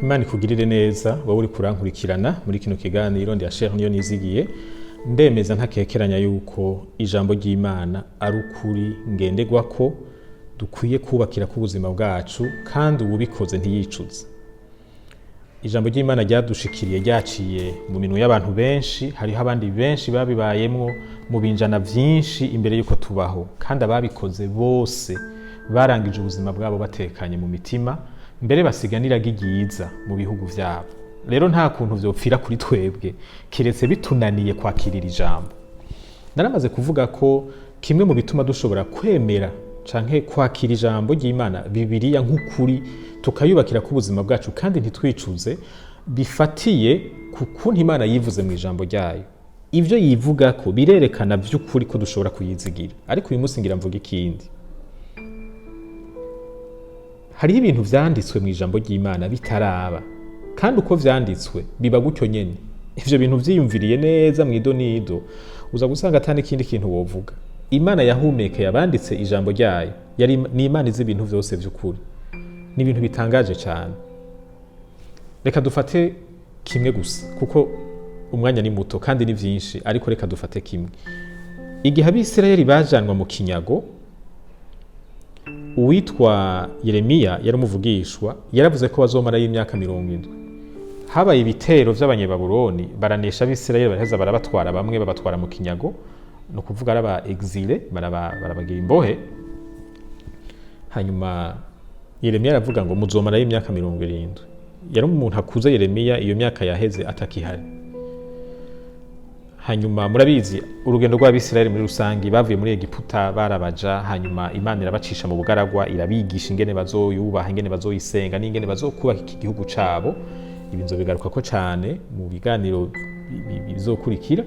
Imana ikugirire neza wowe uri kurankurikirana muri kino kiganiro. Ndi Asher niyo nizigiye. Ndemeza ntakekeranya yuko ijambo ry'Imana ari ukuri ngenderwako dukwiye kubakira ku buzima bwacu, kandi uwubikoze ntiyicuze. Ijambo ry'Imana ryadushikiriye ryaciye mu minwe y'abantu benshi. Hariho abandi benshi babibayemwo mu binjana vyinshi imbere y'uko tubaho, kandi ababikoze bose barangije ubuzima bwabo batekanye mu mitima, mbere basiga n'iragi ryiza mu bihugu vyabo. Rero nta kuntu vyopfira kuri twebwe kiretse bitunaniye kwakirira ijambo. Naramaze kuvuga ko kimwe mu bituma dushobora kwemera canke kwakira ijambo ry'Imana, Bibiliya, nk'ukuri, tukayubakira ku buzima bwacu kandi ntitwicuze, bifatiye ku kuntu Imana yivuze mu ijambo ryayo. Ivyo yivuga ko birerekana vy'ukuri ko dushobora kuyizigira. Ariko uyu munsi ngira mvuga ikindi. Hariho ibintu vyanditswe mu ijambo ry'Imana bitaraba, kandi uko vyanditswe biba gutyo nyene. Ivyo bintu vyiyumviriye neza mw'idonido, uza gusanga ata n'ikindi kintu wovuga. Imana yahumekeye abanditse ijambo ryayo yari ni Imana izi ibintu vyose vy'ukuri. Ni ibintu bitangaje cyane. Reka dufate kimwe gusa kuko umwanya ni muto kandi ni vyinshi, ariko reka dufate kimwe. Igihe Abisirayeli bajanwa mu kinyago, uwitwa Yeremiya yari umuvugishwa, yaravuze ko bazomarayo imyaka 70. Habaye ibitero vy'Abanyababuloni, baranesha Abisirayeli, baraheza barabatwara, bamwe babatwara mu kinyago, ni ukuvuga ari aba exilés, barabagira imbohe. Hanyuma Yeremiya aravuga ngo muzomarayo imyaka 70. Yari umuntu akuze Yeremiya, iyo myaka yaheze atakihari. Hanyuma murabizi urugendo rw'Abisirayeli muri rusange. Bavuye muri Egiputa barabaja, hanyuma Imana irabacisha mu bugaragwa, irabigisha ingene bazoyubaha, ingene bazoyisenga n'ingene bazokubaka iki gihugu cabo. Ibi nzobigaruka ko cane mu biganiro bizokurikira.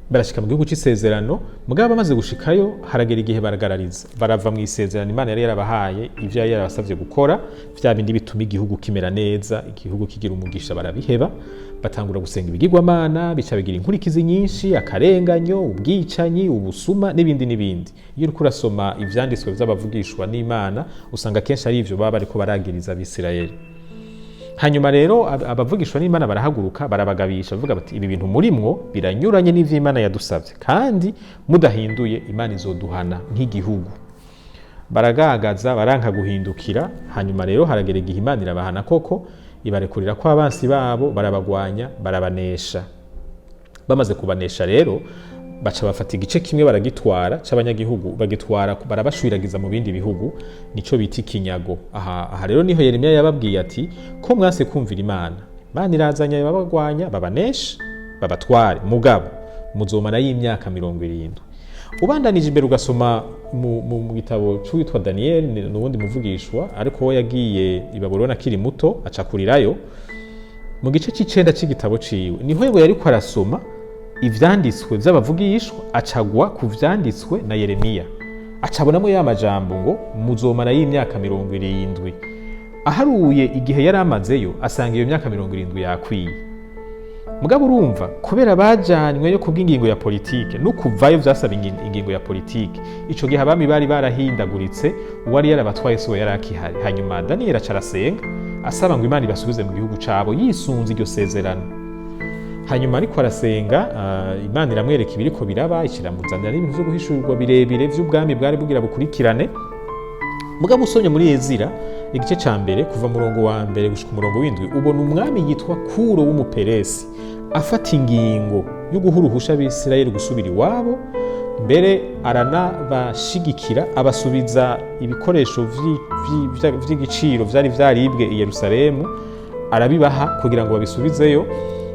Barashika mu gihugu c'isezerano. Mugabo bamaze gushikayo, haragera igihe baragarariza, barava mu isezerano Imana yari yarabahaye. Ivyo yari yarabasavye gukora, vya bindi bituma igihugu kimera neza, igihugu kigira umugisha, barabiheba, batangura gusenga ibigirwamana. Bica bigira inkurikizi nyinshi: akarenganyo, ubwicanyi, ubusuma n'ibindi n'ibindi. Iyo uriko urasoma ivyanditswe vy'abavugishwa n'Imana, usanga kenshi ari ivyo baba bariko baragiriza Abisirayeli. Hanyuma rero abavugishwa n'Imana barahaguruka, barabagabisha, bavuga bati: "Ibi bintu murimwo biranyuranye n'ivyo Imana yadusavye, kandi mudahinduye Imana izoduhana nk'igihugu." Baragagaza, baranka guhindukira. Hanyuma rero haragera igihe Imana irabahana koko, ibarekurira ko abansi babo barabagwanya, barabanesha. Bamaze kubanesha rero, baca bafata igice kimwe baragitwara c'abanyagihugu, bagitwara barabashwiragiza mu bindi bihugu, nico bita ikinyago. Aha rero niho Yeremiya yababwiye ati: "Ko mwase kumvira Imana, Imana irazanya babagwanya, babanesha, babatware, mugabo muzomara y'imyaka 70." Ubandanije imbere ugasoma mu gitabo c'uwitwa Daniyeli, n'uwundi muvugishwa, ariko we yagiye i Babuloni akiri muto, acakurirayo. Mu gice c'icenda c'igitabo ciwe niho ngo yariko arasoma ivyanditswe vy'abavugishwa, acagwa ku vyanditswe na Yeremiya, acabonamo ya majambo ngo muzomara y'imyaka 70. Aharuye igihe yari amazeyo, asanga iyo myaka 70 yakwiye. Mugabo urumva, kubera bajanyweyo kubw'ingingo ya politike, no kuvayo vyasaba ingingo ya politike. Ico gihe abami bari barahindaguritse, uwari yarabatwaye siwe yari akihari. Hanyuma Daniyeli aca arasenga, asaba ngo Imana ibasubize mu gihugu cabo yisunze iryo sezerano. Hanyuma ariko arasenga, Imana iramwereka ibiriko biraba, ikiramuzanira n'ibintu vyo guhishurirwa birebire vy'ubwami bwari bugira bukurikirane. Mugabo usomye muri Ezira igice ca mbere, kuva murongo wa mbere gushika umurongo w'indwi, ubona umwami yitwa Kuro w'Umuperesi afata ingingo yo guha uruhusha Abisirayeli gusubira iwabo. Mbere aranabashigikira, abasubiza ibikoresho vy'igiciro vyari vyaribwe i Yerusalemu, arabibaha kugira ngo babisubizeyo.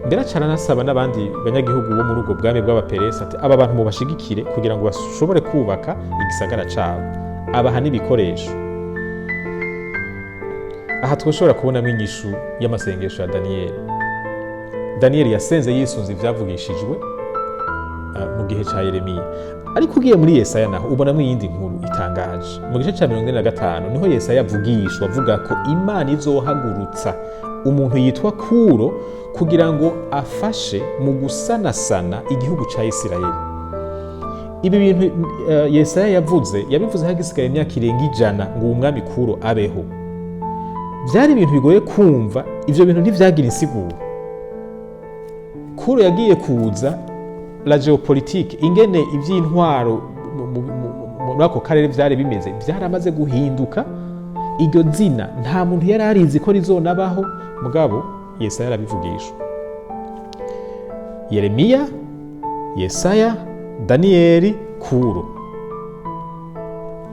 Mbere aca aranasaba n'abandi banyagihugu bo muri ubwo bwami bw'Abaperesi ati: "Aba bantu mubashigikire kugira ngo bashobore kubaka igisagara cabo." Abaha n'ibikoresho. Aha twashobora kubonamo inyishu y'amasengesho ya Daniyeli. Daniyeli yasenze yisunze ivyavugishijwe mu gihe ca Yeremiya. Ariko ugiye muri Yesaya naho ubonamo iyindi nkuru itangaje. Mu gice ca 45 niho Yesaya avugishwa avuga ko Imana izohagurutsa umuntu yitwa Kuro kugira ngo afashe mu gusanasana igihugu ca Isirayeli. Ibi bintu Yesaya yavuze, yabivuze hagisigaye imyaka irenga 100 ngo uwo mwami Kuro abeho. Byari ibintu bigoye kumva. Ivyo bintu ntivyagira insiguro. Kuro yagiye kuza, la géopolitique, ingene ivy'intwaro muri ako karere vyari bimeze byaramaze guhinduka. Iryo zina nta muntu yari arizi ko rizonabaho. Mugabo Yesaya arabivugishwa. Yeremiya, Yesaya, Daniyeli, Kuro,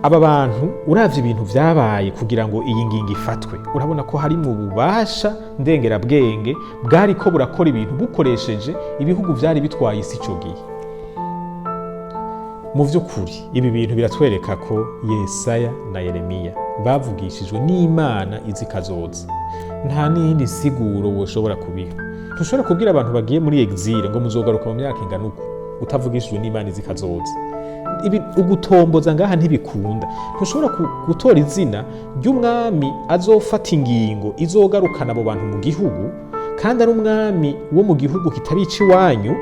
aba bantu, uravye ibintu vyabaye kugira ngo iyi ngingo ifatwe, urabona ko hari mu bubasha ndengerabwenge bwariko burakora ibintu bukoresheje ibihugu vyari bitwaye isi ico gihe. Mu vy'ukuri, ibi bintu biratwereka ko Yesaya na Yeremiya bavugishijwe n'Imana izi kazoza. Nta n'iyindi siguro woshobora kubiha. Ntushobora kubwira abantu bagiye muri exil ngo muzogaruka mu myaka ingana uku utavugishijwe n'Imana izi kazoza. Ibi ugutomboza ngaha ntibikunda. Ntushobora gutora izina ry'umwami azofata ingingo izogarukana abo bantu mu gihugu, kandi ari umwami wo mu gihugu kitari iciwanyu,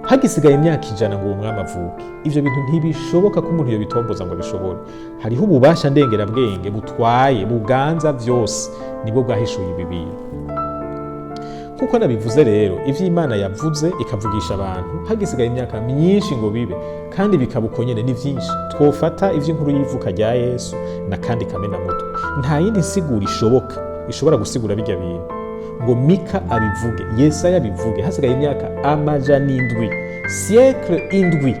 hagisigaye imyaka 100 ngo uwo mwami avuke. Ivyo bintu ntibishoboka ko umuntu yobitomboza ngo abishobore. Hariho ububasha ndengerabwenge butwaye, buganza vyose, nibwo bwahishuye ibi bintu. Kuko nabivuze rero, ivyo Imana yavuze ikavugisha abantu hagisigaye imyaka myinshi ngo bibe, kandi bikaba uko nyene, ni vyinshi. Twofata ivy'inkuru y'ivuka rya Yesu na kandi kamenamutwe. Nta yindi nsiguro ishoboka ishobora gusigura birya bintu, ngo Mika abivuge, Yesaya abivuge hasigaye imyaka 700, siècle 7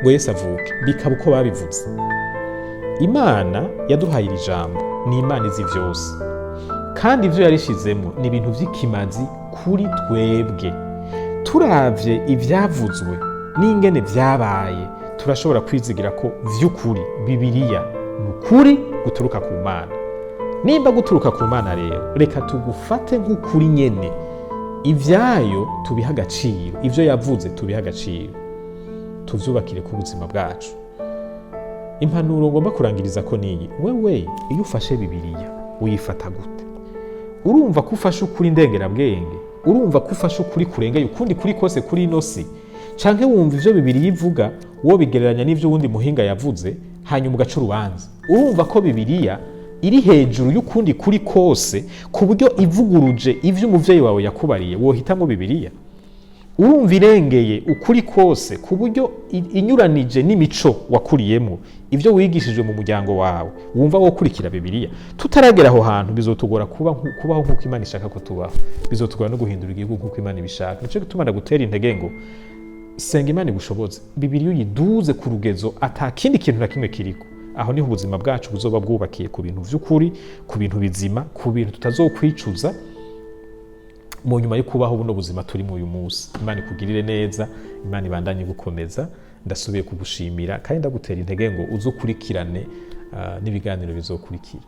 ngo Yesu avuke, bikaba uko babivuze. Imana yaduhaye iri jambo ni Imana izi vyose, kandi ivyo yarishizemo ni ibintu vy'ikimazi kuri twebwe. Turavye ivyavuzwe n'ingene vyabaye, turashobora kwizigira ko vy'ukuri Bibiliya ni ukuri guturuka ku Mana. Nimba guturuka ku Mana rero, reka tugufate nk'ukuri nyene. Ivyayo tubihe agaciro, ivyo yavuze tubihe agaciro, tuvyubakire ku buzima bwacu. Impanuro ngomba kurangiriza ko niyi: wewe iyo ufashe Bibiliya uyifata gute? Urumva ko ufashe ukuri ndengerabwenge? Urumva ko ufashe ukuri kurengeye ukundi kuri kose kuri ino si? Canke wumva ivyo Bibiliya ivuga wo bigereranya n'ivyo uwundi muhinga yavuze, hanyuma ugaca urubanza? Urumva ko Bibiliya iri hejuru y'ukundi kuri kose, ku buryo ivuguruje ivyo umuvyeyi wawe yakubariye wohitamwo Bibiliya? Urumva irengeye ukuri kose, ku buryo inyuranije n'imico wakuriyemo, ibyo wigishijwe mu muryango wawe, wumva wokurikira Bibiliya? Tutaragera aho hantu, bizotugora kubaho nk'uko Imana ishaka ko tubaho, bizotugora no guhindura igihugu nk'uko Imana ibishaka. Nico gituma ndagutera intege ngo senga Imana igushoboze Bibiliya uyiduze ku rugezo ata kindi kintu na kimwe kiriko. Aho niho ubuzima bwacu buzoba bwubakiye ku bintu vy'ukuri, ku bintu bizima, ku bintu tutazokwicuza mu nyuma yo kubaho buno buzima turimo uyu munsi. Imana ikugirire neza, Imana ibandanye gukomeza. Ndasubiye kugushimira kandi ndagutera intege ngo uze ukurikirane n'ibiganiro bizokurikira.